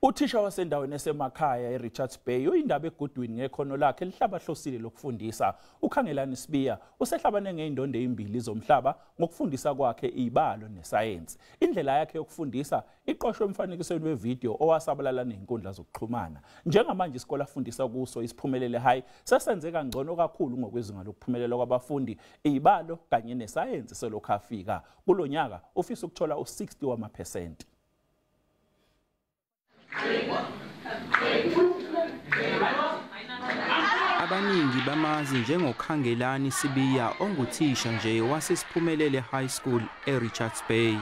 Uthisha wasendaweni esemakhaya eRichards Bay uyindaba egudwini ngekhono lakhe elihlabahlosile lokufundisa. UKhangelani Sibiya usehlabane ngeindondo ezimbili zomhlaba ngokufundisa kwakhe ibalo nesayensi. Indlela yakhe yokufundisa iqoshwe emfanekisweni wevideo owasabalala nezinkundla zokuxhumana. Njengamanje isikole afundisa kuso iSiphumelele High sesenze kangcono kakhulu ngokwezinga lokuphumelela kwabafundi ibalo kanye nesayensi selokhu afika. Kulonyaka ufisa ukuthola u60 wamaphesenti. Abaningi bamazi njengoKhangelani Sibiya onguthisha nje waseSiphumelele High School eRichards Bay.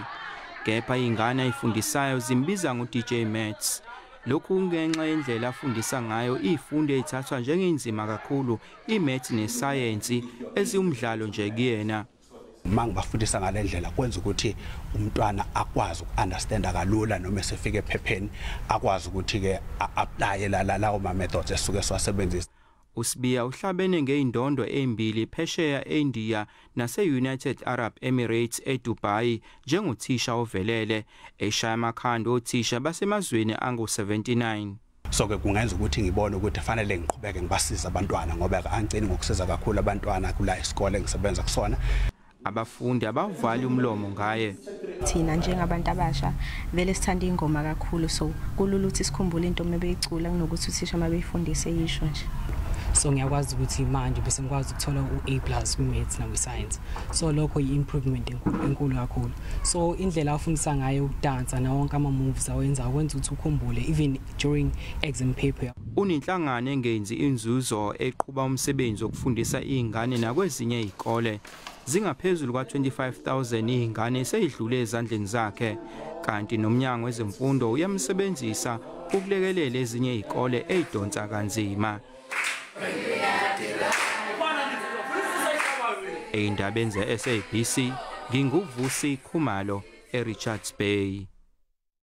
Kepha ingane ayifundisayo zimbiza ngo-DJ Maths. Lokhu kungenxa yendlela afundisa ngayo izifundo ezithathwa njengeinzima kakhulu, imaths nesayensi eziwumdlalo nje kuyena. Uma ngibafundisa ngale ndlela kwenza ukuthi umntwana akwazi uku-understanda kalula noma esefika ephepheni akwazi ukuthi-ke a-aplaye lawo ma-methods esuke siwasebenzisa. USibiya uhlabene ngeindondo ezimbili phesheya eIndia nase-United Arab Emirates eDubai njengothisha ovelele, eshaya amakhanda othisha basemazweni angu-79. So-ke kungenza ukuthi ngibone ukuthi fanele ngiqhubeke ngibasize abantwana ngoba angicini ngokusiza kakhulu abantwana kula isikole engisebenza kusona. Abafundi abavali umlomo ngaye. Thina njengabantu abasha vele sithanda ingoma kakhulu, so kulula ukuthi sikhumbule into uma beyicula kunokuthi uthisha uma beyifundise yisho nje. So ngiyakwazi ukuthi manje bese ngikwazi ukuthola u-A plus kwi-maths nakwi-science, so lokho i-improvement enkulu kakhulu. So indlela afundisa ngayo ukudansa nawo wonke ama-moves awenza kwenza ukuthi ukhumbule even during exam paper. Unenhlangano engenzi inzuzo eqhuba umsebenzi wokufundisa izingane nakwezinye izikole. Zingaphezulu kwa-25,000 izingane seyidlule ezandleni zakhe, kanti nomnyango wezemfundo uyamsebenzisa ukulekelela ezinye izikole ezidonsa kanzima. Ey'ndabeni ze-SABC, nginguVusi Khumalo eRichards Bay.